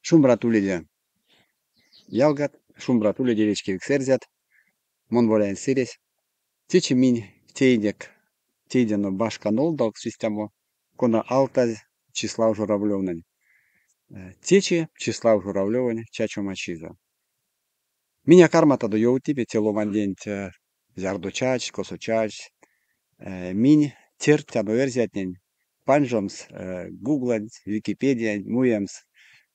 Шумбрат уледе, ялгат, шумбрат уледе, вечкевикс эрзят. Мон Боляень Сыресь. Течи минь теинек, тейтяно башка нолдавкс истямо, кона алтазь Числав Журавлевнень. Течи Числав Журавлевонь чачома чизэ. Минь а карматадо ёвтнеме те ломанденть, зярдо чачсь, косо чачсь. Минь тердтяно эрзятнень панжомс Гугланть, Википедиянть, муемс,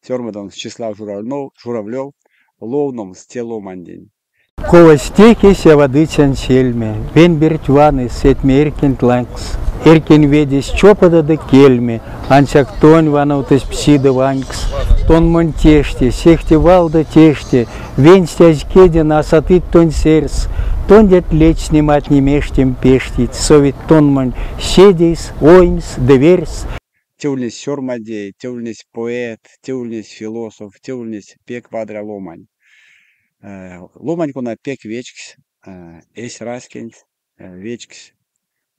сёрмадомс Числав Журавлев, ловномс те ломанденть. Ковось теке сявадыцянь сельме, веньберть ваны сэтьме эрькенть лангс. Эрькень ведесь чопода ды кельме, ансяк тонь вановтось пси ды ванькс. Тон монь теште, сехте валдо теште, венстязь кедень а сатыть тонь сэрьс. Тондеть ледстнематне мештем пештить, совить тон монь седейс, оймс ды верьс. Те ульнесь сёрмадей, те ульнесь поэт, те ульнесь философ, те ульнесь пек вадря ломань. Ломань, кона пек вечксь эсь раськенть, вечксь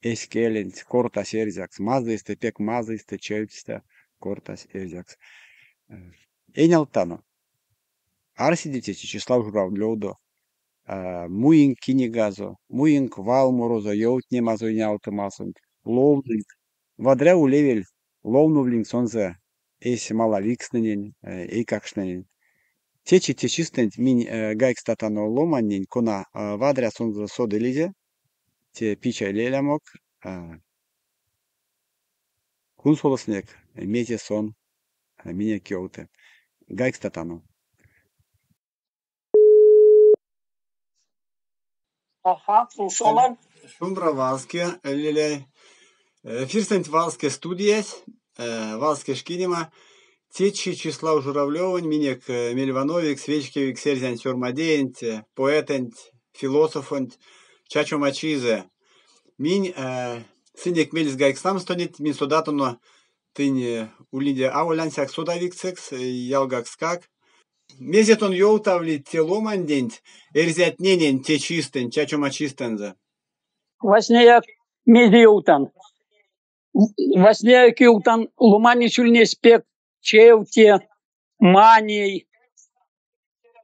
эсь келенть, кортась эрзякс, мазыйстэ, пек мазыйстэ, чевтьстэ кортась эрзякс. Энялдтано, арсиде течи Числав Журавлевдо, муинк кинигазо, муинк валморозо, ёвтнемазо энялдомасонть, ловнынк. Вадря улевель, ловновлинк сонзэ эсь малавикстнэнень, эйкакштнэнень. Течи те чистэнть минь гайгстатано ломаннень, кона вадря сонзэ содылизе, те Пичай лелямок. Кунсолосынек, мезе сон минек ёвты. Гайгстатано. Аха, кунсолан. Шумбра валске, леляй. Эфирсэнть валске студиясь, валске шкинема. Течи Числав Журавлевонь минек мельвановикс, вечкевикс эрзянь сёрмадеенть, поэтэнть, философонть чачома чизэ. Минь сынек мельс гайгстамс тонеть, минь содатано, тынь ульниде аволь ансяк содавиксэкс, ялгакскак. Мезе тон ёвтавлить те ломанденть эрзятненень те чистэнть, чачома чистэнзэ? Васняяк мезе ёвтан? Васняяк ёвтан, ломанесь ульнесь пек чевте, маней,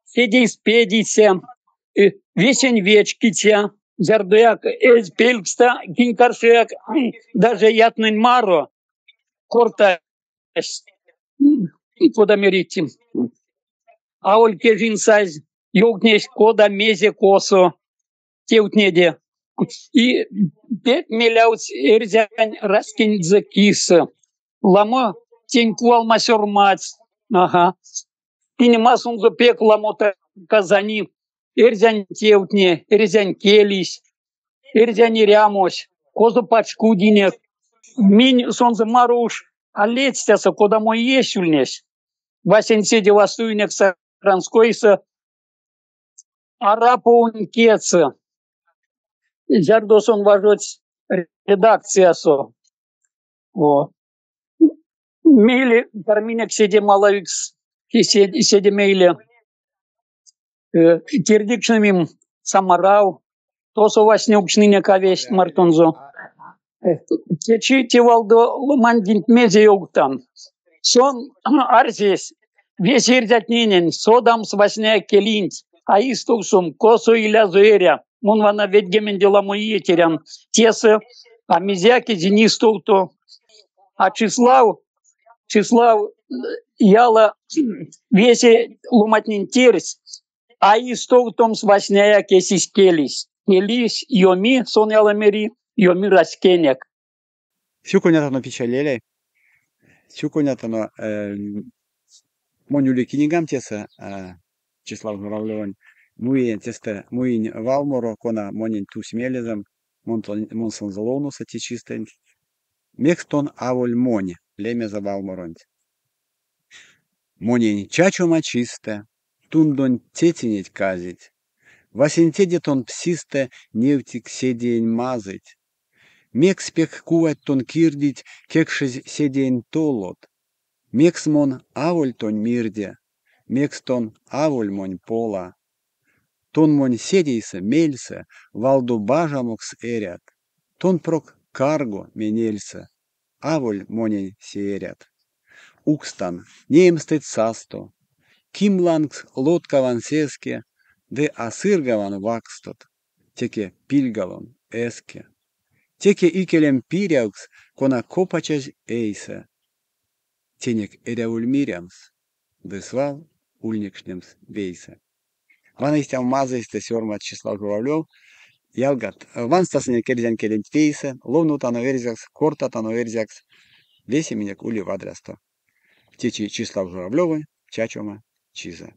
седейс педиця, весень вечкиця, зярдояк эзь пелькста кинь каршояк, даже ятнэнь маро кортась, кода мерить, аволь кежень сазь, ёвтнесь кода, мезе, косо тевтнеде. И пек мелявтсь эрзянь раськензэ кисэ. Ламо тень кувалма сёрмадсь. Ага. Шкинемасонзо пек ламо тарка эрзянь тевтне, эрзянь келесь, эрзянь эрямось, козо пачкодинек. Минь сонзэ маро уш а ледстяса, кодамо иесь ульнесь. Васенцеде вастовинек Саранскойсэ Араповонь кедьсэ, зярдо сон важодсь редакциясо. Во. Мейле карминек седе малавикс, седе мейле тердекшнимим Самарав, тосо вастневкшнинек а весть мартонзо. Течи те валдо ломанденть мезе ёвтан. Сон арсесь весе эрзятненень содамс васня келенть, а истовсом косо илязо эря. Мон вана ведьгеменде ламо иеть эрян тесэ, а мезеяк эзинь истовто. А Числав яла весе ломантнень тердсь, а истовтомс васняяк эсист келесь. Келесь ёми, сон яла мери, ёми раськенек. Сюконятано, Пичай леляй. Сюконятано, монь ули кинигам тесэ, Числав Журавлевонь. Муинь тестэ, муинь валморо, кона монень тусь мелезэм. Мон, мон сонзэ ловноса те чистэнть. Мекс тон аволь монь, лемезэ валморонть. Монень чачома чистэ тундонь цецинеть казить. Васенцеде тон псистэ невтик седеень мазыйть. Мекс пек кувать тон кирдить кекшезь седеень толот? Мекс мон аволь тонь мирде? Мекс тон аволь монь пола? Тон монь седейсэ, мельсэ, валдо бажамокс эрят. Тон прок карго менельсэ, аволь монень сеерят. Укстан, неемстэть састо, Ким лангс лоткаван сеске ды а сыргаван ваксстот, теке пильгалон эске. Теке икелем пирявкс, кона копачазь эйсэ. Тенек эряволь мирямс ды свал ульнекшнемс вейсэ. Вана истя мазыйстэ сёрмадсь Числав Журавлев. Ялгат, ванстасынек эрзянь келенть вейсэ, ловнотано эрзякс, кортатано эрзякс. Весе минек ули вадрясто. Течи Числав Журавлевонь чачома чизэ.